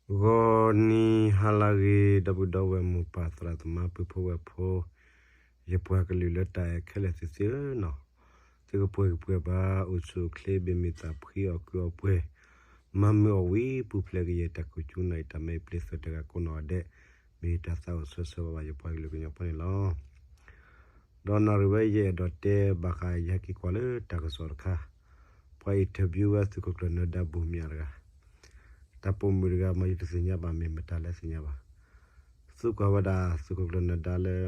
ဂီၤနံၤဟါလၢအဂ့ၤ ဒီပုၢ်ဒီဝဲၢ်မိၢ်ပၢ်သရၣ်သမါပုၢ်ဖိဝဲၢ်ဖိ, ယပှၤကလုာ်လၢတၢ်အဲၣ်ခဲလၢာ်သ့ၣ်ဧၢနီၤ, သုကပှဲၤကပှဲၤဘၣ် အိၣ်ဆူၣ်အိၣ်ချ့ ဘၣ်မုာ်သးဖှံ အီၣ်ကုးအီပှဲၤ, မၤမုာ်အီၣ်ဝံၤ ပူၤဖျဲးကယဲၢ်တၢ်ခိၣ်ကၠူနၢ်အံၤ တၢ်မဲအံၤပျ့ၤသၢတဂၤကိးနီၢ်ဂၤဒဲး, မ့ၢ်တၢ်သးအိၣ်ဆၢဆၢဝါဘၣ်ယပှၤကလုာ်ကညီဖိန့ၣ်လီၤ. ဒီးနၣ်ရံၣ်ဝဲယအဲၣ်ဒိးတဲဘၣ်ဃးယဟဲက့ၤကွၢ်လၢတၢ်ကစီၣ်တခါ, ပှၤ interview ဝဲသုးခိၣ်ကျၢၢ်နၢၤဒါဘိၣ်မၠးတဂၤ, တၢ်ပိာ်မုၣ်တဂၤမး ယတသ့ၣ်ညါဘၣ် မ့ၢ်မတၤလဲၣ်သ့ၣ်ညါဘၣ်, သံကွၢ်ဝဲဒၣ်သုးခိၣ်ကျၢၢ်နၢၤဒါလၢ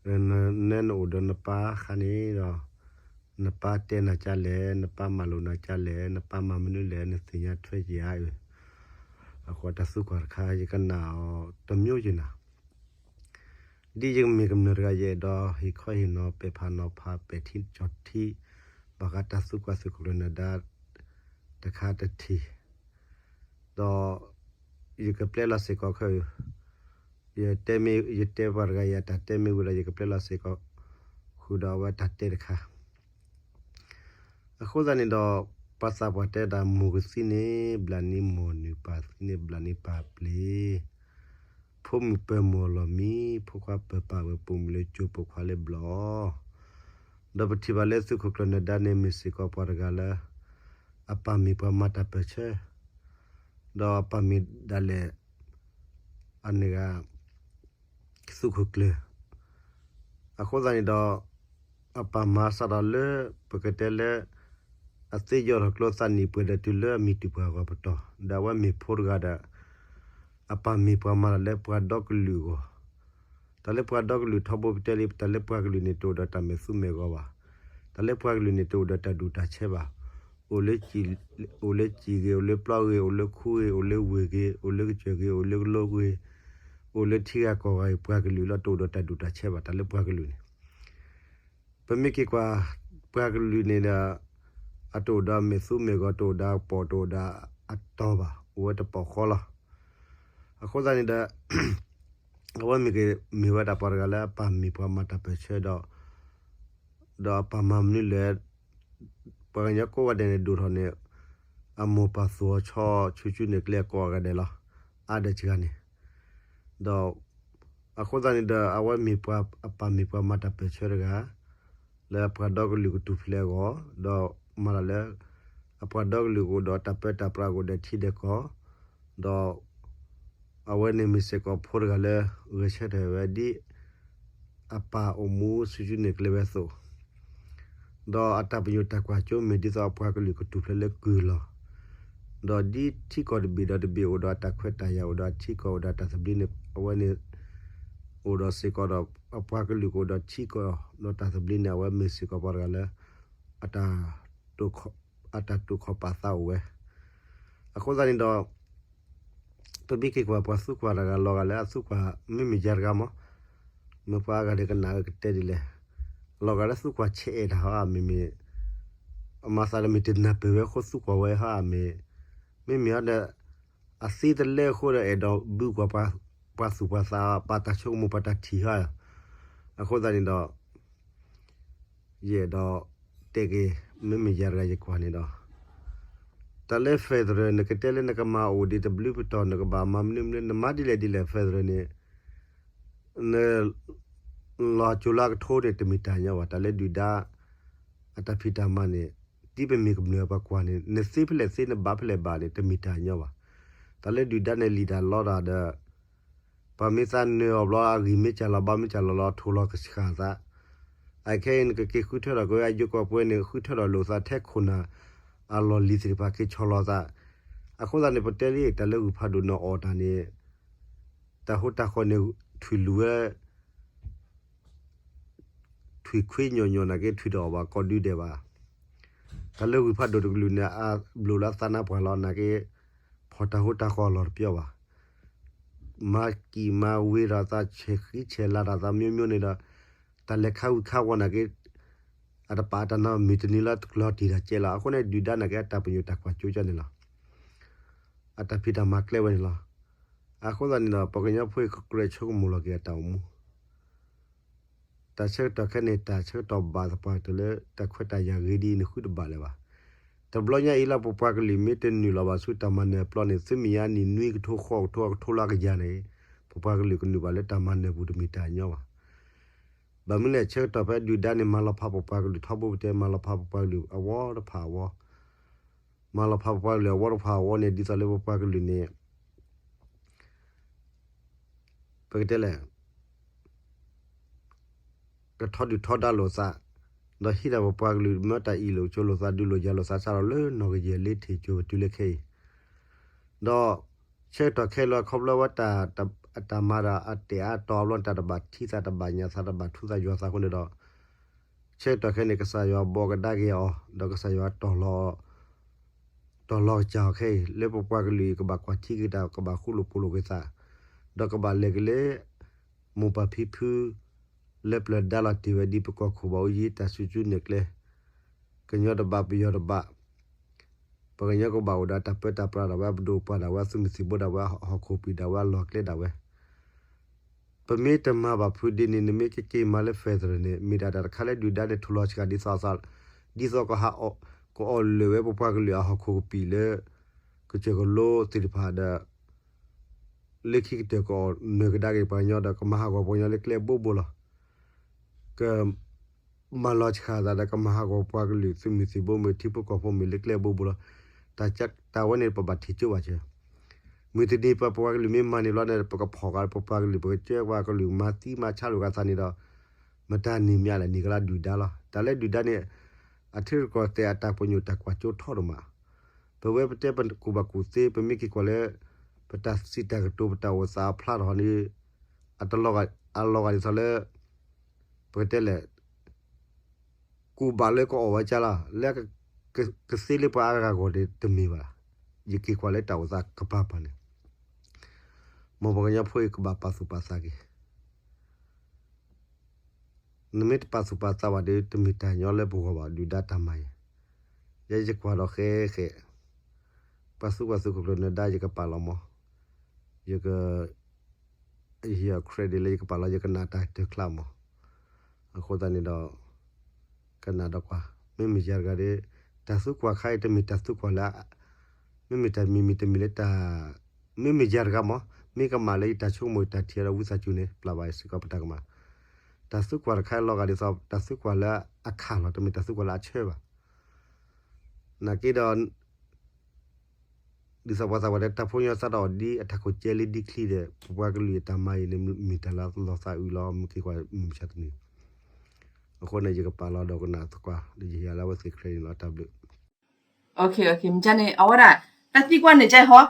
န နအိၣ်ဒီးနပၢ်ခါန့ၣ်ဒီး နပၢ်တဲနၤကလဲၣ်, နပၢ်မၤလိာ်နၤကလဲၣ်, နပၢ်မၤမနုၤလဲၣ်, နသ့ၣ်ညါထွဲက့ၤဧါအၢ, အဃိတၢ်သံကွၢ်တခါ ယကနၣ်အီၤတမျိုးယနၤ, ဒ်ယမ့ၢ်ကမျၢၢ်တဂၤ ယအဲၣ်ဒိးဟ့ၣ်ခီဟ့ၣ်နီၤ ပဲာ်ဖးနီၤဖး ပဲာ်ထံကၠီၣ်ထံ ဘၣ်ဃးတၢ်သံကွၢ်သုးခိၣ်ကျၢၢ်နၢၤဒါ တခါတထံၣ်, ဒီး ယကပျဲလီၤစ့ၢ်ကီးခဲအံၤ, ယတဲမ့ၢ် ယတဲပှၤတဂၤအံၤအတၢ်တဲမ့ၢ်ဝံၤဒီး ယကပျဲလီၤစ့ၢ်ကီး ဃုာ်ဒီးအဝဲတၢ်တဲတခါ, အဃိသတးန့ၣ်ဒီး ပှၤသးပှၢ်တဲတၢ် မိၢ်ကသံန့ၣ် ဘျးနံၤမိၢ်နုၢ်, ပၢ်သံန့ၣ် ဘျးနံၤပၢ်ပျ့ၤ, ဖိမုၣ်ပၢၤမိၢ်လီၢ်မံ, ဖိခွါပၢၤပၢ်ဝဲ ပိာ်မုၣ်လၢကၠိ ပိာ်ခွါလၢဘျီၣ်, ဒီးပထံၣ်ဘၣ်လၢသုးခိၣ်ကျၢၢ်နၢၤဒါန့ၣ် မ့ၢ်စ့ၢ်ကီးပှၤတဂၤလၢ အပၢ်မ့ၢ်ပှၤမၤတၢ်ပၢၢ်ဆၢ ဒီးအပၢ်မ့ၢ်ဒၣ်လဲာ် အန့ၣ်ဂၤ သုးခိၣ်ကျၢၢ်, အဃိသတးန့ၣ်ဒီး အပၢ်မၤစးထီၣ်လၢ ပကတဲလၢ အသ့ယီၢ်ထီၣ်ကျိသးနံၣ်ပှဲၤဒီးတုၤလၢအမံၤတုၤပှၤဂီၢ်ပတီၢ် ဒီးအဝဲမ့ၢ်ဖိတဂၤဒီး အပၢ်မ့ၢ်ပှၤမၤတၢ်လၢပှၤဒီကလုာ်အဂီၢ်, တၢ်လၢပှၤဒီကလုာ်ထီဘိပတဲလံ တၢ်လၢပှၤကလုာ်န့ၣ် တအိၣ်ဒီးတၢ်မဲာ်သူမဲာ်ဂီၤဘၣ်, တၢ်လၢပှၤကလုာ်န့ၣ် တအိၣ်ဒီးတၢ်ဒူၣ်တၢ်ဆဲးဘၣ်, အိၣ်လၢ အိၣ်လၢစံာ်ဂ့ၤ, အိၣ်လၢပျီဂ့ၤ, အိၣ်လၢခူဂ့ၤ, အိၣ်လၢဝ့ၢ်ဂ့ၤ, အိၣ်လၢကစၢၢ်ဂ့ၤ, အိၣ်လၢကလိဂ့ၤ, အိၣ်လၢထံဂၤကီၢ်ဂၤဂ့ၤ, ပှၤကလုာ်လီၤ တအိၣ်ဒီးတၢ်ဒူၣ်တၢ်ဆဲးဘၣ်, တၢ်လၢပှၤကလုာ်န့ၣ် ပမ့ၢ်က့ၤကွၢ် ပှၤကလုာ်န့ၣ်ဒီး အတအိၣ်ဒီးမဲာ်သူမဲာ်ဂီၤ, တအိၣ်ဒီးအပီၢ်, တအိၣ်ဒီးအတီၤဘၣ်, အိၣ်ဝဲတပီၢ်ဃီလီၤ. အဃိသတးန့ၣ်ဒီး အဝဲမ့ၢ်က့ၤ မ့ၢ်ဝဲဒၣ်ပှၤတဂၤလၢအပၢ်မ့ၢ်ပှၤမၤတၢ်ပၢၢ်ဆၢဒီး ဒီးအပၢ်မၤမနုၤလဲၣ်, ပှၤကညီကိးဂၤဒဲးန့ၣ် ဒိၣ်ထီၣ်န့ၣ် အမိၢ်ပၢ်သူၣ်အီၤဆီ ဆူၣ်ဆူၣ်န့ၣ်ကျဲအကိးဂၤဒဲးလီၤ. အါဒၢးစှၤန့ၣ် ဒီး အဃိသတးန့ၣ်ဒီး အဝဲမ့ၢ်ပှၤ အပၢ်မ့ၢ်ပှၤမၤတၢ်ပၢၢ်ဆၢတဂၤ လၢပှၤဒီကလုာ်ကထူၣ်ဖျဲးအဂီၢ်, ဒီးမၤတၢ်လၢ အပှၤဒီကလုာ်ကအိၣ်ဒီးတၢ်ပၢတၢ်ပြး ကအိၣ်ဒီးထံဒီးကီၢ်, ဒီး အဝဲန့ၣ်မ့ၢ်စ့ၢ်ကီးဖိတဂၤလၢ ဂဲၤဆၢထၢၣ်ဝဲဒ် အပၢ်အိၣ်မူဆူၣ်ဆူၣ်န့ၣ်ကျဲဝဲအသိး, ဒီးအတၢ်ပညိၣ်တၢ်ကွၢ်စိမ့ၢ်ဒ်သိးအပှၤကလုာ်ကထူၣ်ဖျဲးလၢကုၢ်လီၤ. ဒီးဒ်ထံကီၢ်တဘ့ၣ်ဒီးတဘ့ၣ်အိၣ်ဒီးအတၢ်ခွဲးတၢ်ယာ် အိၣ်ဒီးအထံကီၢ် အိၣ်ဒီးအတၢ်သဘျ့န့ၣ် အဝဲန့ၣ် အိၣ်ဒီးစ့ၢ်ကီးဒီး အပှၤကလုာ်ကအိၣ်ဒီးထံကီၢ်ဒီးတၢ်သဘျ့န့ၣ် အဝဲမ့ၢ်စ့ၢ်ကီးပှၤတဂၤလၢ အတၢ် အတၢ်တိာ်ခီၣ်ပာ်သးအိၣ်ဝဲ. အဃိသတးန့ၣ်ဒီး ပမ့ၢ်က့ၤကွၢ်ပှၤသံကွၢ်တဂၤလီၤဂာ်လၢအသံကွၢ် မ့မ့ၢ်ယၤတဂၤမး, မ့ၢ်ပှၤအဂၤဒဲးကနၣ်ကတဲဒ်လဲၣ်, လီၤဂာ်လၢသံကွၢ်ဆဲးအဲၣ်တၢ်ဟီဧါ မ့မ့ၢ် အမၤသးလၢမ့ၢ်တနၢ်ပၢၢ်ဝဲအဃိသံကွၢ်ဝဲဟီဧါ မ့ၢ် မ့မ့ၢ်ဟီဒီး အသံတလၢအဃိဒီး အဲၣ်ဒိးဘုကွၢ်ပှၤသူၣ်ပှၤသး ပှၤတၢ်ဆိကမိၣ်ပှၤတၢ်ထံၣ်ဟီဧါ. အဃိသတးန့ၣ်ဒီး ယအဲၣ်ဒိးတဲက့ၤ မ့မ့ၢ်ယၤတဂၤယကွၢ်န့ၣ်ဒီး တၢ်လၢ federal နကတဲလၢနကမၤအိၣ်ဒံးတဘျုးပတီၢ် နကဘၣ်မၤမနုၤမနုၤ နမၤဒ်လဲၣ်ဒ်လဲၣ် federal န့ၣ် န လီၤကၠိလၢကထိန့ၣ် တမ့ၢ်တၢ်ညီဘၣ်. တၢ်လၢဒုၣ်ဒါ အတၢ်ဖံးတၢ်မၤန့ၣ် ဒ်ပမ့ၢ်ကမျၢၢ်ပှၤကွၢ်န့ၣ် နသ့ဖဲလဲၣ်သ့ နဘၣ်ဖဲလဲၣ်ဘၣ်န့ၣ် တမ့ၢ်တၢ်ညီဘၣ်. တၢ်လၢဒုၣ်ဒါန့ၣ် လံာ်တၢ်လီတၢ်ဒီး ပှၤမ့ၢ်သးနၢၤအီၤဘျီ အဂံၢ်မ့ၢ်စၢ်လီၤ ဘါမ့ၢ်စၢ်လီၤလီၤ ထိၣ်လီၤကဆှၣ်သး, အခဲအံၤနကက့ၤဃုထၢထီၣ်က့ၤဝဲအယိကီၢ်ပှဲၤန့ၣ် ဃုထၢထီၣ်လိာ်သးထဲခိၣ်နၢ် အလီၢ်လံၤသ့ၣ်တဖၣ်က့ၤဆီၣ်လီၤသး. အဃိသတးန့ၣ် ပတဲလံ တၢ်လၢဂုၢ်ဖးဒိၣ်န့ၣ်အီၣ်တၢ်န့ၣ် တၢ်ဟိတၢ်ဃီန့ၣ် ထွံၣ်လူၤဝဲ ထွံၣ်ခွ့ညီညီနာ်က့ ထွံၣ်တအီၣ်ဘၣ် ကီၢ်ဒုဒဲးဘၣ်. တၢ်လၢဂုၢ်ဖးဒိၣ်တကလုာ်န့ၣ် အဘျုးလၢသးနါပှၢ်လီၤနာ်က့ ဖီၣ်တၢ်ဟိတၢ်ဃီအလီၢ်တပျီဘၣ်. မၤကံၣ်မၤဝ့ၤဒီးသး ဆဲးဃံဆဲးလၤဒီးသး မျိုးမျိုးန့ၣ်ဒီး တၢ်လဲၤခါဝံၤခါဝီၤနာ်က့ အတပာ်တၢ်နီတမံၤတနံၤလၢတကျီၤတံၢ်တၢ်ကဲလီၤ. အဃိန့ၣ် ဒုၣ်ဒါနာ်က့ အတၢ်ပညိၣ်တၢ်ကွၢ်စိကန့ၣ်လီၤ. အတၢ်ဖံးတၢ်မၤကျဲဝဲန့ၣ်လီၤ. အဃိသတးန့ၣ်ဒီး ပှၤကညီဖိအံၤ ကကြၢးဆိကမိၣ်လီၤက့ၤအတၢ်အိၣ်မူ တၢ်ဆၢကတီၢ်ခဲအံၤန့ၣ် တၢ်ဆၢကတီၢ်ဘၣ်သပှၢ်ကတၢၢ်လၢ တၢ်ခွဲးတၢ်ယာ်ဂ့ၤဒ်အံၤန့ၣ် ဃုတဘၣ်လၢၤဘၣ်. တဘျီညါအံၤလၢပပှၤကလုာ်မ့ၢ်တနုာ်လီၤဘၣ်ဆူတၢ်မၤနၢၤအပျီန့ၣ် သုမ့ၢ်ညါနံၣ်နွံကထိဃိးကထိကထိလၢအကယၤန့ၣ် ပပှၤကလုာ်ကနုာ်ဘၣ်လၢတၢ်မၤနၢၤပူၤတမ့ၢ်တၢ်ညီဘၣ်. ဘၣ်မနုၤလဲၣ် ဆၢကတီၢ်ဖဲဒုၣ်ဒါန့ၣ် မၤလီၤဖးပပှၤကလုာ်ထီဘိပတဲ မၤလီၤဖးပပှၤကလုာ်အဝီတဖၣ်အဝီ, မၤလီၤဖးပပှၤကလုာ်အဝီတဖၣ်အဝီန့ၣ် ဒ်သိးလၢပပှၤကလုာ်န့ၣ် ပကတဲလဲၣ် ကထီဒုၣ်ထီဒါလိာ်သး, ဒီးဟံးဒၣ်ပပှၤကလုာ်မ့ၢ်တၢ်အံၣ်လိာ်ဆိးလိာ်သး ဒုးလိာ်ယၤလိာ်သးစးထီၣ်လၢနီၢ်ကယဲၢ်လ့ထံၣ်ကၠိပတုၤလၢခဲအံၤ, ဒီးဆၢကတီၢ်ခဲလၢာ်ခီဖျိဝဲတၢ် အတၢ်မၤဒီးအတၢ်အါတီၤအဘျီန့ၣ် တၢ်တဘၣ်ထံးသး တဘၣ်ညၣ်သး တဘၣ်ထူသးယွၤသးအဃိန့ၣ်ဒီး ဆၢကတီၢ်ခဲအံၤန့ၣ် ကစၢ်ယွၤဘိးကဒါက့ၤအီၤ ဒီးကစၢ်ယွၤ တီၢ်လီၤကၠီၤအီၤခဲအံၤ လၢပပှၤကလုာ်အံၤ ကဘၣ်ကွၢ်ထံက့ၤတၢ် ကဘၣ်ဃူလိာ်ဖိးလိာ်က့ၤသး, ဒီးကဘၣ်လဲၤက့ၤလၢ မိၢ်ပၢ်ဖံဖု လၢပျၢၤဒါလီၤတ့ၢ်ဝဲဒ်ပကီၢ်ခိၣ်ဘၣ်အိၣ်ယံၤ တၢ်စုကၠူနဲၣ်ကျဲ ကညီတဘၣ်ပယီၤတဘၣ်, ပှၤကညီကဘၣ်အိၣ်ဒီးတၢ်ပၢတၢ်ပြးဒၣ်ဝဲ အပဒိၣ်ပှၢ်ဒၣ်ဝဲ အသုးမုၢ်သံၣ်ဘိဒၣ်ဝဲ အဟီၣ်ခိၣ်ပံာ်ဒၣ်ဝဲ အလီၢ်ကျဲဒၣ်ဝဲ ပမ့ၢ်တမၤဘၣ်ဖုးဒ်န့ၣ် နမ့ၢ်ကက့ၤမၤလၢ federal န့ၣ် မ့ၢ်ဒၣ်တၢ်တခါလၢဒုၣ်ဒါန့ၣ် ထူၣ်လီၤဆှးဒ်သိး ဒ်သိးကဟး ကအီၣ်လၢာ်ဝဲပပှၤကလုာ်အဟီၣ်ခိၣ်ကပံာ်လၢ ကစၢၢ်ကလိသ့ၣ်တဖၣ်ဒီး လၢခံကတၢၢ်ကအီၣ်နၢၤကဒါက့ၤပှၤကညီဒီး ကမၤဟးဂီၤပှၤကညီလၢကျဲအဘိဘိလီၤ. က မၤလီၤဆှးသးဒီးကမၤဟးဂီၤပှၤကလုာ် သုးမုၢ်သံၣ်ဘိမ့ၢ် ထံဖိကီၢ်ဖိမ့ၢ်လၢကျဲအဘိဘိလီၤ. တၢ်ဝဲန့ၣ်ပဘၣ်ထံၣ်ကၠိဘၣ်စၢၤ မုၢ်တနံၤပပှၤကလုာ်မ့ၢ်မၤန့ၢ်ဘျီန့ၣ် ပကဖီၣ်ဃာ်ပပှၤကလုာ် ပကစၢၢ်ပှၤကလုာ်မၤသံမၤဆါလိာ်ကသးန့ၣ်ဒီး မတၤနံၤမ့ၢ်အါလဲၣ် နံၤကလါဒုၣ်ဒါလီၤ. တၢ်လၢဒုၣ်ဒါန့ၣ် အထံရူၢ်ကီၢ်သဲးအတၢ်ပညိၣ်တၢ်ကွၢ်ကၠိထီဒိၣ်မး ပဝဲပတဲပကူၣ်ဘၣ်ကူၣ်သ့ ပမ့ၢ်က့ၤကွၢ်လၢ ပတၢ်စံးတၢ်ကတိၤ ပတၢ်အိၣ်သးအဖျါထီၣ်န့ၣ် အတလီၤဂာ် အလီၤဂာ်ဒ်သိးလၢ ပကတဲလဲၣ် ကူၣ်ဘၣ်လၢကအီၣ်ဝဲကၢ်လီၤ လၢ ကသ့လၢပှၤအါဂၤဂီၢ်န့ၣ်တမ့ၢ်ဘၣ်. ယက့ၤကွၢ်လၢတၢ်အိၣ်သးကပၤပၤန့ၣ် မ်ပှၤကညီဖိအံၤကဘၣ်ပာ်သူၣ်ပာ်သးက့ၤ နမ့ၢ်တပာ်သူၣ်ပာ်သးဘၣ်ဒီး တမ့ၢ်တၢ်ညီလၢပဂီၢ်ဘၣ် ဒုၣ်ဒါတၢ်မၤအံၤ ယဲယကွၢ်ဒီးဃဲဃဲ ပှၤသူကွၢ်သုးခိၣ်ကျၢၢ်နၢၤဒါ ယကပာ်လီၤမး ယက ယ credit လၢယကပာ်လီၤ ယကနၣ်တၢ်တၢၢ်ချါမး အဃိသတးန့ၣ်ဒီး ကနၣ်ဒီးကွၢ် မ့မ့ၢ်ယၤတဂၤဒီး တၢ်သူကွၢ်ခါအံၤ တမ့ၢ်တၢ်သူကွၢ်လၢ မ့မ့ၢ်တၢ်မံၤမံၤတမံၤလၢတၢ် မ့မ့ၢ်ယၤတဂၤမး မ့ၢ်ကမၣ်လၢယတၢ်ဆိကမိၣ်ယတၢ်ထံၣ်ဒီးဝံသးစူၤန့ၣ် ပျၢ်ဘၣ်ယစ့ၢ်ကီးပတၢ်ကမၣ် တၢ်သူကွၢ်တခါအံၤလီၤဂာ်ဒ်သိး တၢ်သူကွၢ်လၢအခးလီၤ တမ့ၢ်တၢ်သူကွၢ်လၢအဆၢဘၣ် နာ်က့ဒီး ဒ်သိးပှၤသးပှၢ်တဲ တၢ်ဖိညီစးထီၣ်အီၤဒ်အတၢ်ခိၣ်ကဲလံဒ်ချံဒီး ပပှၤကလုာ်အတၢ်မၤအံၤန့ၣ် မ့ၢ်တၢ်လၢလီၤသးအုးလီၤ မ့ၢ်က့ၤကွၢ်မုၢ်မဆါတနံၤ အဃိန့ၣ် ယကပာ်လီၤဒီးကနၣ်သကွၢ် ဒီးယဟ့ၣ်လၢအဝဲသ့ၣ် credit လီၤ တၢ်ဘျုး မ့ၢ်န့ၣ် အဝဲဒၣ် တၢ်သံကွၢ်န့ၣ်ကဲဟီ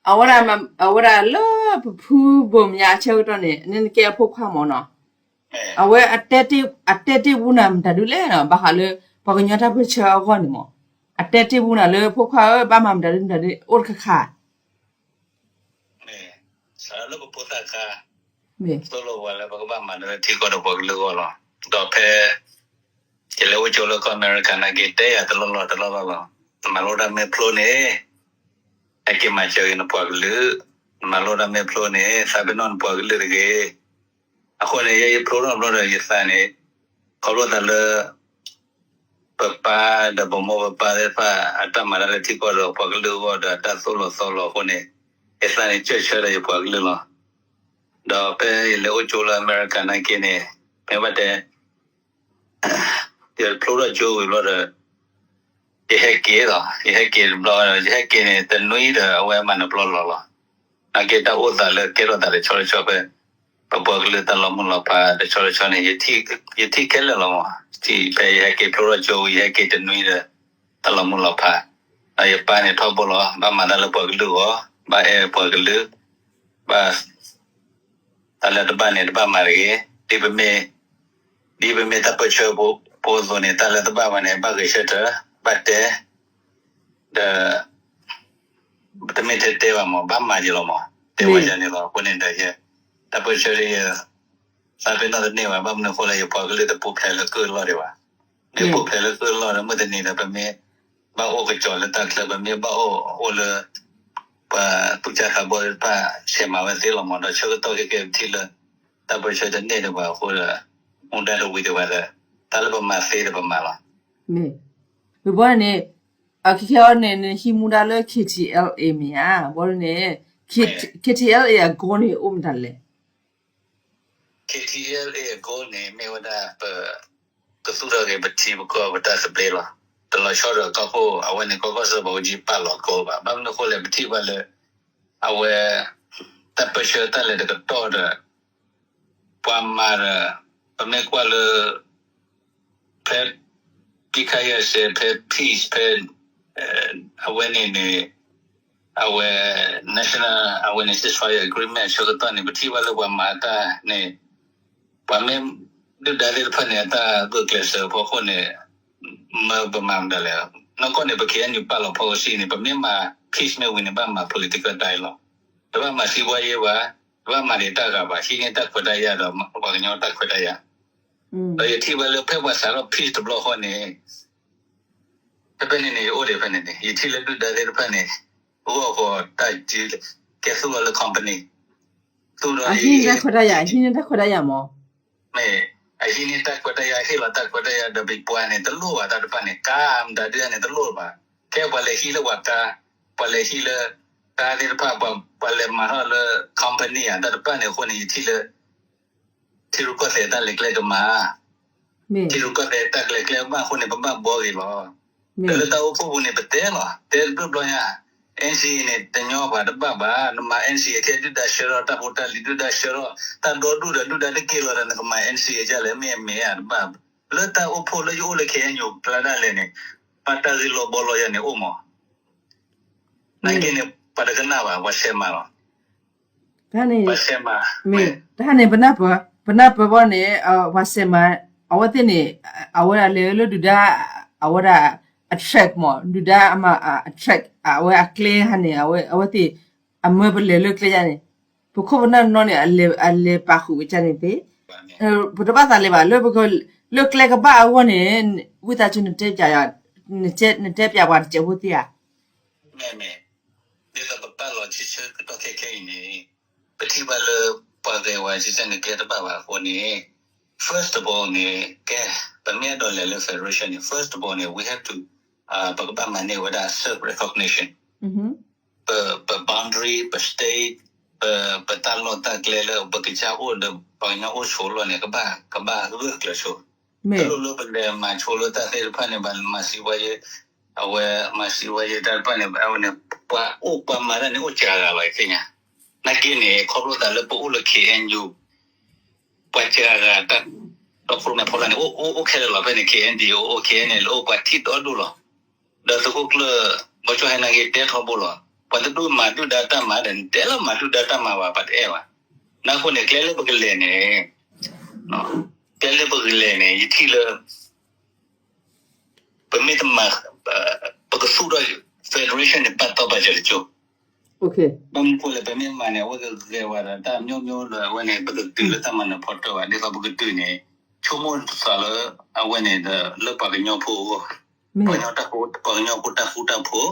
အဝဲဒၣ် အဝဲဒၣ်လၢပဖုဘိၣ်မၠးအဆၢကတီၢ်န့ၣ် နကဲအဖိခွါမးနီၤ အဝဲအတဲတ့ၢ်ပူၤနၤမတၤဒုလဲၣ်နီၤ ဘၣ်ဃးလၢ ပှၤကညီတၢ်ပၢၢ်ဆၢအဂီၢ်န့ၣ်မး အတဲတ့ၢ်ပူၤနၤလၢဖိခွါဧၢ ဘၣ်မၤမတၤဒုမတၤဒု အိၣ်တခါခါ စးလၢပဖိသၣ်ခါ သိၣ်လိပှၤလၢပကဘၣ်မၤနၢၤထံကီၢ်ဒီးပှၤကလုာ်အဂီၢ်လီၤ. ဒီးဖဲ ယလဲၤအိၣ်ကၠိလၢကီၢ်အမဲရကၤနာ်က့ တဲယၤတလီၢ်လီၢ်တလီၢ်လီၢ်လီၤ. နမၤလိတၢ်မ့ၢ်ဖျိန့ၣ် ဟဲက့ၤမၤစၢၤက့ၤနပှၤကလုာ်, နမၤလိတၢ်မ့ၢ်ဖျိန့ၣ် သးပ့ၤနီၣ်နပှၤကလုာ်တဂ့ၤ. အဃိန့ၣ် ယဲယဖျိထီၣ်ဘျီဒီး ယသးန့ၣ် ခီဖျိသးလၢ ပပၢ်ဒီးပမိၢ်ပပၢ်သ့ၣ်တဖၣ် အတၢ်မၤတၢ်လၢထံကီၢ်ဒီးပှၤကလုာ်အဂီၢ်ဒီးအတၢ်သိၣ်လိသီလိအဃိန့ၣ် ယသးန့ၣ်ကၢၢ်ဆၢဒီးယပှၤကလုာ်လီၤ. ဒီးဖဲယလဲၤအိၣ်ကၠိလၢအမဲရကၤနာ်က့န့ၣ် မ့ၢ်ဘၣ်တဲ ယဖျိထီၣ်ကၠိဝံၤဘျီဒီး ယဟဲက့ၤလီၤ. ယဟဲက့ၤတဘျီဒီး ယဟဲက့ၤန့ၣ် တနွံဒီးအဝဲမၤနၢၤပျီလီၤလီၤ. နာ်က့တၢ်အိၣ်သးလၢကဲထီၣ်သးတဆီတဆီဖဲ ပပှၤကလုာ်တၢ်လီၤမုၢ်လီၤဖးတဆီတဆီန့ၣ် ယထံၣ်ခဲလၢာ်လီၤမး. ထံၣ်ဖဲယဟဲက့ၤဖျိထီၣ်ကၠိဝံၤ ယဟဲက့ၤတနွံဒီး တၢ်လီၤမုၢ်လီၤဖး ဒီးယပၢ်န့ၣ်ထီဘိလီၤ. ဘၣ်မၤတၢ်လၢပှၤကလုာ်အဂီၢ်, ဘၣ်အဲၣ်ပှၤကလုာ်, ဘၣ် တၢ်လၢတဘၣ်န့ၣ် တဘၣ်မၤတဂ့ၤ. ဒ်ပမ့ၢ် ဒ်ပမ့ၢ်တၢ်ပၢဆှၢဖိအသိးန့ၣ် တၢ်လၢတဘၣ်ဘၣ်န့ၣ် ဘၣ်ဂဲၤဆၢထၢၣ်, ဘၣ်တဲ ဒီး တမ့ၢ်ထဲတဲဘၣ်မး ဘၣ်မၤက့ၤလီၤမး. တဲဝဲဒ်န့ၣ်လီၤ. အဃိန့ၣ်ဒီး ယ တၢ်ပၢဆှၢလၢယ သးပ့ၤနီၣ်တန့ၢ်ဘၣ်. ဘၣ်မနုၤအဃိလဲၣ် ယပှၤကလုာ်တပူၤဖျဲးလၢကုၢ်လီၢ်ဒံးဘၣ်. မ့ၢ်ပူၤဖျဲးလၢကုၢ်လီၢ်ဒီး မုၢ်တနံၤဒီး ပမ့ၢ်ဘၣ်အိၣ်ကစီၤလၢတၢ်ချၢ, ပမ့ၢ်ဘၣ်အိၣ်အိၣ်လၢ ပှၤသူၣ်ကၢ်သးဘီသ့ၣ်တဖၣ် ဆဲးမၤဝဲသ့လီၤမး. ဒီးဆၢကတီၢ်ခဲကဲပထံၣ်လၢ တၢ်ပၢဆှၢတန့ၢ်ဒံးဘၣ်အဃိဒီး မူဒါတဝံၤဒံးဘၣ်ဒီး တၢ်လၢပမၤသ့ဒီးပမၤလီၤ. မ့ၢ် ဝံၤဘီန့ၣ် အခဲခဲအံၤန့ၣ် နဟံးမူဒါလၢ K T L A မ့ၢ်ဧါ, ဘၣ်န့ၣ် K T L A အ goal န့ၣ် အိၣ်မတၤလဲၣ်. K T L A အ goal န့ၣ် မ့ၢ်ဝဲဒၣ်ပ ကသူၣ်ထီၣ်က့ၤပထံပကီၢ်ပတၢ်သဘျ့လီၤ. တလီၤဆီဒီးကီၢ်ခိၣ်အဝဲန့ၣ် ကီၢ်ကီၢ်စၢဖီကံပာ်လီၤ goal ဘၣ်. ဘၣ်မနုၤအဃိလဲၣ် ပထံၣ်ဘၣ်လၢ အဝဲ တၢ်ပၢဆှၢတၢ်လဲၤတကတီၢ်ဒီး ပှၤမၤဒီး ပမ့ၢ်ကွၢ်လၢ ဖဲ ပစ်ခတ်ရပ်စဲ ဖဲ peace ဖဲ အဝဲန့ၣ်န့ၣ် အဝဲ national အဝဲန့ၣ် ceasefire agreement အဆၢကတီၢ်န့ၣ် ပထံၣ်ဘၣ်လၢပှၤမၤတၢ်န့ၣ် ပှၤမ့ၢ်ဒုၣ်ဒါသ့ၣ်တဖၣ်န့ၣ် အတၢ်ဂုာ်ကျဲးစၢးဖီခိၣ်န့ၣ် မၢပမၤမတၤလဲၣ်. နီၢ်ကီၢ်န့ၣ် ပ K N U ပာ်လီၤ policy န့ၣ် ပမ့ၢ်မၤ peace မ့ၢ်ဝံၤန့ၣ် ဘၣ်မၤ political dialogue တဘၣ်မၤစံးဘှါယဲဘၣ်, တဘၣ်မၤဒံးတၢ်ဂၤဘၣ်, ဟံးန့ၢ်တၢ်ခွဲးတၢ်ယာ်ဒီး ပှၤကညီတၢ်ခွဲးတၢ်ယာ်. ဒီးယထံၣ်ဘၣ်လၢဖဲပှၤစးထီၣ် peace တဘျီဃီန့ၣ် တဖဲန့ၣ်န့ၣ် ယအိၣ်ဒံးဖဲန့ၣ်န့ၣ် ယထံၣ်လၢဒုၣ်ဒါသ့ၣ်တဖၣ်န့ၣ် ဂီၢ်ဃီတၢ်ကဲသူၣ်လီၤလၢ company သူၣ်ဒီး အဟံးန့ၢ်တၢ်ခွဲးတၢ်ယာ်, အဟံးန့ၢ်တၢ်ခွဲးတၢ်ယာ်မး, မ့ၢ် အဟံးန့ၢ်တၢ်ခွဲးတၢ်ယာ် ဟ့ၣ်လီၤတၢ်ခွဲးတၢ်ယာ်ဒီး ပပှၤန့ၣ် တလိၣ်ဘၣ်တၢ်တဖၣ်န့ၣ် ကါမတၤဒုၣ်ဒါန့ၣ် တလိၣ်ဘၣ်. ခဲပှၤလဲၤဟံးလၢပှၤကါ, ပှၤလဲၤဟံးလၢ ကါသ့ၣ်တဖၣ်, ပှၤလဲၤမၤထီၣ်လၢ company ဧါ တၢ်တဖၣ်န့ၣ်အဃိန့ၣ် ယထံၣ်လၢ ထံရူၢ်ကီၢ်သဲးတၢ်လဲၤကျဲကမၤ, ထံရူၢ်ကီၢ်သဲးတၢ်လဲၤကျဲကမၤအဃိန့ၣ် ပဘၣ်ဘှီဂ့ၤလီၤ. ဒီးလၢတၢ်အိၣ်ဖှိၣ်ပူၤန့ၣ် ပတဲလီၤ, တဲတဘျီဘျီညါ, N C A န့ၣ် တညီဘၣ်တဘၣ်ဘၣ်, နမၤ N C A ခဲဒုၣ်ဒါဆှၢထီၣ် တၢ်ဖိတၢ်လံၤဒုၣ်ဒါဆှၢထီၣ် တၢ်ဒီဒူၣ်ဒီးဒုၣ်ဒါတက့ၢ်လီၤဒီး နကမၤ N C A ဒ်လဲၣ် မ့ၢ်အမဲာ်ဧါတဘၣ်. လၢတၢ်အိၣ်ဖှိၣ်လၢယအိၣ်လၢ K N U ကျါဒၣ်လဲာ်န့ၣ် ပှၤတၢ်ဂ့ၢ်လီၤဘီလီၤယၤန့ၣ်အိၣ်မး နာ်က့န့ၣ် ပှၤတကနၣ်ဘၣ် ပှၤဆဲးမၤလီၤ. ပှၤဆဲးမၤ, တၢ်န့ၣ် ပနၢ်ပၢၢ်ဘၣ်န့ၣ် ပှၤဆဲးမၤ, အဝဲသ့ၣ်န့ၣ် အဝဲဒၣ်လဲၤလၢဒုၣ်ဒါ, အဝဲဒၣ် attract မး ဒုၣ်ဒါအမၤ attract အဝဲအကျဲဟါန့ၣ် အဝဲသ့ၣ် အမၢပလဲၤလၢကျဲယါန့ၣ် ပခိၣ်ပနၢ်နီၢ်န့ၣ် အလဲၤပာ်ဃုာ်ဝဲကန့ၣ်သ့ၣ် ပတဘၣ်သးလၢၤဘၣ် လၢပက, လၢကျဲကဘၣ်အဂီၢ်န့ၣ် ဝံသးစူၤနတဲပျးယၤ, နတဲပျးပှၤတစဲးဖိသ့ဧါ. မ့ၢ်မ့ၢ်, ဒ်သိးပပာ်လီၤဆံဆၢကတီၢ်ခဲခဲအံၤန့ၣ် ပထံၣ်ဘၣ်လၢပှၤဂဲၤဝဲဆံဆၢန့ၣ် ကျဲတဘၣ်ဘၣ်အဃိန့ၣ် first of all န့ၣ် ကဲ ပမ့ၢ်အဲၣ်ဒိးလဲၤလၢ federation န့ၣ် first of all န့ၣ် we have to ပကဘၣ်မၤန့ၢ်ဝဲဒၣ် self recognition ပ ပ boundary ပ state ပ ပတၢ်လီၢ်တၢ်ကျဲလၢပကစၢ်အိၣ်ဒီးပှၤကညီအိၣ်ဆိးလီၢ်န့ၣ် ကဘၣ် ကဘၣ်ဂၢၢ်ကျၢၤဆိ, တလိၣ်လၢပလဲၤမၤဆိလၢတၢ်သ့ၣ်တဖၣ်န့ၣ် ဘၣ်မၤစံးဝဲယဲ, အဝဲမၤစံးဝဲယဲတၢ်တဖၣ်န့ၣ် အဝဲန့ၣ် ပှၤအိၣ်ပှၤမၤတၢ်န့ၣ်အိၣ်စှၤဂၤလီၤ ယသ့ၣ်ညါ, နာ်က့န့ၣ် ခီဖျိသးလၢပအိၣ်လၢ K N U ပှၤစှၤဂၤတၢ် ဒီဖိမဲာ်ဖိလၢ်န့ၣ် အိၣ်အိၣ်ခဲလၢာ်လီၤ ဖဲန့ၣ် K N D O အိၣ် K N L အိၣ် ပှၤထံၣ်ဒီဒူၣ်လီၤ. ဒီးသုးခိၣ်ကျၢၢ် ဘီကၠီဟဲနာ်က့တဲထီဘိလီၤ. ပှၤတဒူၣ်မၤဒုၣ်ဒါတၢ်မၤဒီး နတဲလၢမၤဒုၣ်ဒါတၢ်မၤဘၣ် ပှၤတအဲၣ်ဘၣ်. နၢ်ဃိန့ၣ် ကျဲလၢပကလဲၤန့ၣ် ကျဲလၢပကလဲၤန့ၣ် ယထံၣ်လၢ ပမ့ၢ်တမၤ ပကသူၣ်ထီၣ် federation န့ၣ် ပာ်တီပာ်စၢၤတကၠိ, ဘၣ်မနုၤအဃိလဲၣ် ပမ့ၢ်မၤန့ၣ် အဝဲကဂဲၤဝဲဒီးတၢ်မျိုးမျိုးဒီး အဝဲန့ၣ် ပကတုၤလၢတၢ်မၤနၢၤဖီတၢၣ်ဘၣ် ဒ်သိးပကတုၤန့ၣ် ဆိကမိၣ်သးလၢ အဝဲန့ၣ်ဒီး လၢပှၤကညီဖိအဂီၢ်, ပှၤကညီတၢ်ဖိ ပှၤကညီဖိတၢ်ဃူတၢ်ဖိး,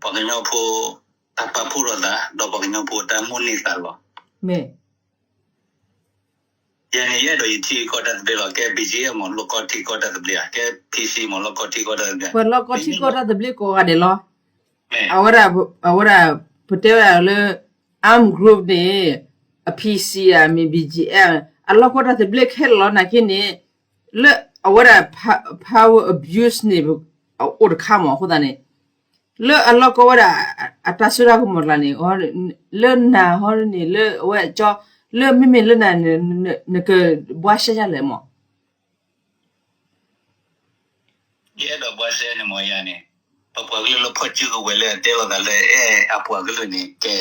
ပှၤကညီဖိ တၢ်ပာ်ဖှိၣ်ထီၣ်သး ဒီးပှၤကညီဖိတၢ်မိၣ်န့ၢ်သးလီၤ. ယၤန့ၣ် ယအဲၣ်ဒိးယထံကီၢ်တၢ်သဘျ့လီၤ. ကဲ B G F မ့ၢ်လီၢ်ကီထံကီၢ်တၢ်သဘျ့ဧါ, ကဲ P C မ့ၢ်လီၢ်ကီထံကီၢ်တၢ်သဘျ့, ပှၤလီၢ်ကီထံကီၢ်တၢ်သဘျ့ကိးဂၤဒဲးလီၤ. အဝဲဒၣ် အဝဲဒၣ် ပတဲဝဲဒၣ်လၢ arm group န့ၣ် အ P C ဧါ မ့ၢ် B G F အလီၢ်ကီတၢ်သဘျ့ခဲလၢာ်လီၤ. နာ်က့န့ၣ် လၢအဝဲဒၣ် power abuse န့ၣ် အိၣ်တခါမး အဃိသတးန့ၣ် လၢအလီၢ်ကီဝဲဒၣ် အတၢ်စိတၢ်ကမီၤကျါန့ၣ် လၢနၤဟီန့ၣ် လၢအဝဲကၠီ လၢမ့မ့ၢ်လၢနၤ နကဘှါရှဲဒ်လဲၣ်မး. ယအဲၣ်ဒိးဘှါရှဲန့ၣ်မ့ၢ်ယၤန့ၣ် ပပှၤကလုာ်လၢဖီၣ်စုကဝဲၤလၢအတဲလိာ်သးလၢအဲၣ်အပှၤကလုာ်န့ၣ် ကဲ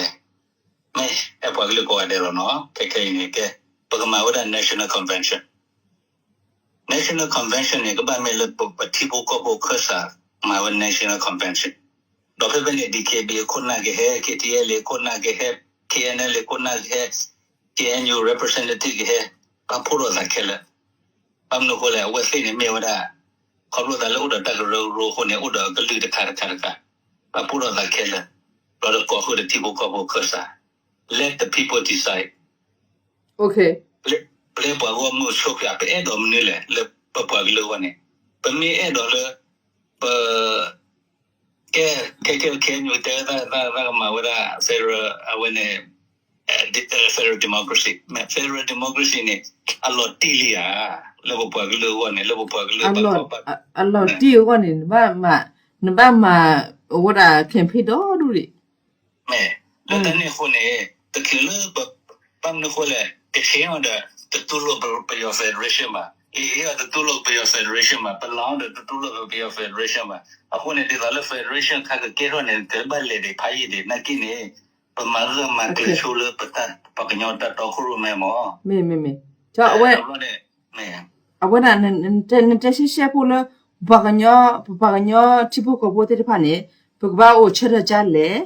မ့ၢ်အဲၣ်ပှၤကလုာ်ကိးဂၤဒဲးလီၤနီၤ. ခဲခဲအံၤန့ၣ် ကဲ ပကမၤဝဲဒၣ် National Convention, National Convention န့ၣ် ကဘၣ်မ့ၢ်လၢပထံဖိကီၢ်ဖိခၢၣ်စး မၤဝဲ National Convention, ဒီးဖဲဖဲန့ၣ် D K B A ခိၣ်နၢ်ကဟဲ, K T L A ခိၣ်နၢ်ကဟဲ, K N L A ခိၣ်နၢ်ကဟဲ, K N U representative ကဟဲ, ပာ်ဖှိၣ်ထီၣ်သးခဲလၢာ်. ဘၣ်မနုၤအဃိလဲၣ် အဝဲသ့ၣ်န့ၣ်မ့ၢ်ဝဲဒၣ် ခီဖျိသးလၢအိၣ်ဒီးတၢ်ကရၢကရိအဃိန့ၣ် အိၣ်ဒီးအကလုာ်တခါတခါတခါ, ပာ်ဖှိၣ်ထီၣ်သးခဲလၢာ်, ဒီးတကိးဃုာ်ဒီးထံဖိကီၢ်ဖိခၢၣ်စး, let the people decide. ပျဲပှၤဂီၢ်မုၢ်အဆိးက့ၤ ပအဲၣ်ဒိးမနုၤလဲၣ် လၢပပှၤကလုာ်အဂီၢ်န့ၣ်, ပမ့ၢ်အဲၣ်ဒိးလၢ ပ ကဲ, ခဲကဲ ခဲအံၤ တဲဝဲဒၣ် ကမၤဝဲဒၣ် federal အဝဲန့ၣ် federal democracy, federal democracy န့ၣ် အလီၤတံၢ်လံဧါ, လၢပပှၤကလုာ်အဂီၢ်န့ၣ် လၢပပှၤကလုာ်ဘၣ်ကီဘၣ် အလီၤတံၢ်အဂီၢ်န့ၣ် နဘၣ်မၤ, နဘၣ်မၤ အဝဲဒၣ် campaign ဒီဒူၣ်ဒံး မ့ၢ်, လၢတၢ်န့ၣ်အဃိန့ၣ် တချုးလၢ ဘၣ်မနုၤအဃိလဲၣ် ကချ့ၣ်အီၤဒီး တတူၢ်လိာ်ပယီၤ federation ဘၣ်, အ့ၣ်အ့ၣ်အီၤ တတူၢ်လိာ်ပယီၤ federation ဘၣ်, ပလီၢ်အီၤဒီး တတူၢ်လိာ်ပယီၤ federation ဘၣ်. အဃိန့ၣ် ဒ်သိးလၢ federation ခါကကဲထီၣ်န့ၣ် တဘၣ်လဲၤဒံးဖးယံာ်ဒံး နာ်က့န့ၣ် ပမၤဂၢၢ်မၤကျၢၤဆိလၢ ပှၤကညီတၢ်တီခိၣ်ရိၣ်မဲမး, မ့ၢ်, မ့ၢ်, မ့ၢ်, အဝဲဒၣ် နတဲရှဲရှဲဖိလၢ ပှၤကညီ, ပပှၤကညီထံဖိကီၢ်ဖိသ့ၣ်တဖၣ်န့ၣ် ပကဘၣ်အိၣ်ဆၢထၢၣ်ကၢ်လဲၣ်,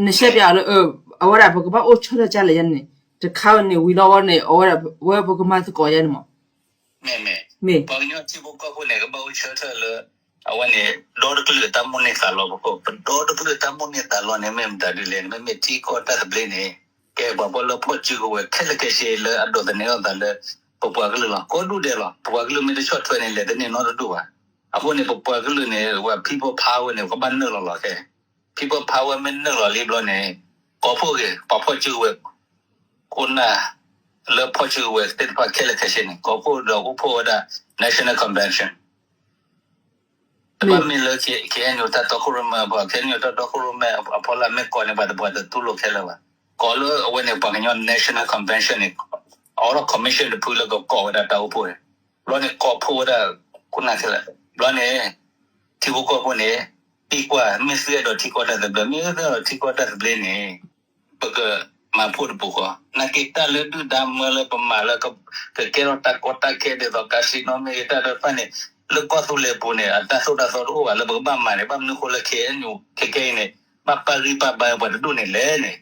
နရှဲပၠးအီၤလၢ အဝဲဒၣ် ပကဘၣ်အိၣ်ဆၢထၢၣ်ကၢ်လဲၣ်ယါန့ၣ် တခါန့ၣ်ဝံၤလီၤဝဲန့ၣ် အဝဲဒၣ် ဝဲပကမၤသကိးယါန့ၣ်မး, မ့ၢ်, မ့ၢ်, ပှၤကညီထံဖိကီၢ်ဖိန့ၣ် ကဘၣ်အိၣ်ဆၢထၢၣ်လၢ အဝဲန့ၣ် ဒီတကလုာ်တၢ်မိၣ်န့ၢ်သးလီပခိၣ်, ပဒီတကလုာ်တၢ်မိၣ်န့ၢ်သးလီန့ၣ် မ့ၢ်မတၤဒ်လဲၣ်န့ၣ် မ့မ့ၢ်ထံကီၢ်တၢ်သဘျ့န့ၣ် ကဲပှၤဖီၣ်လၢဖီၣ်စုကဝဲၤခဲလၢာ်ခဲဆ့လၢအဒိးသန့ၤအီၤသးလၢ ပပှၤကလုာ်လီၤ. ကိးဒူၣ်ဒဲးလီၤ. ပပှၤကလုာ်မ့ၢ်တဆီၣ်ထွဲန့ၣ် လဲၤသန့ၤနီတဒူၣ်ဘၣ်. အဃိန့ၣ် ပပှၤကလုာ်န့ၣ် ပှၤ people power န့ၣ် ကဘၣ်နုာ်လီၤလီၤခဲ people power မ့ၢ်နုာ်လီၤလံဘျီန့ၣ် ကိးဖှိၣ်ဂ့ၤ ပှၤဖီၣ်စုကဝဲၤ ခိၣ်နၢ် လၢဖီၣ်စုကဝဲၤသ့ၣ်တဖၣ်ခဲလၢာ်ခဲဆ့န့ၣ် ကိးဖှိၣ်ဒီးအိၣ်ဖှိၣ်ဝဲဒၣ် National Convention တဘၣ်မ့ၢ်လၢ ခ့ၣ်အဲၣ်ယူၣ် တၢ်တီခိၣ်ရိၣ်မဲအဖီလာ် ခ့ၣ်အဲၣ်ယူၣ် တၢ်တီခိၣ်ရိၣ်မဲအဖီလာ်မ့ၢ်ကိးန့ၣ် ပှၤတပှၤတတူၢ်လိာ်ခဲလၢာ်ဘၣ်. ကိးလၢအဝဲန့ၣ် ပှၤကညီ National Convention န့ၣ် အိးထီၣ် commission တဖုလၢကကိးဝဲဒၣ်တၢ်အိၣ်ဖှိၣ်န့ၣ် ဘျီန့ၣ် ကိးဖှိၣ်ဝဲဒၣ် ခိၣ်နၢ်ခဲလၢာ် ဘျီန့ၣ် ထံဖိကီၢ်ဖိန့ၣ် သံကွၢ် မ့ၢ်သုအဲၣ်ဒိးထံကီၢ်တၢ်သဘျ့ မ့ၢ်သုအဲၣ်ဒိးထံကီၢ်တၢ်သဘျ့န့ၣ် ပကမၤဖှိၣ်တပူၤဃီ နာ်က့တၢ်လၢဒုၣ်ဒါမၢလၢပမၤလၢ ကကဲထီၣ်တၢ်ကီတၢ်ခဲဒ်သိး casino မ့ၢ်ဂ့ၤ တၢ်တဖၣ်န့ၣ် လၢကီၢ်သူလ့ၤပူၤန့ၣ် အတၢ်သိၣ်တၢ်သီတအိၣ်ဘၣ်လၢပကဘၣ်မၤန့ၣ် ဘၣ်မနုၤဃိလၢ ခ့ၣ်အဲၣ်ယူၣ် ခဲခဲအံၤန့ၣ် ဘၣ်ပာ်ဂံၢ်ပာ်ဘါပှၤတဒူၣ်န့ၣ်လဲၣ်န့ၣ်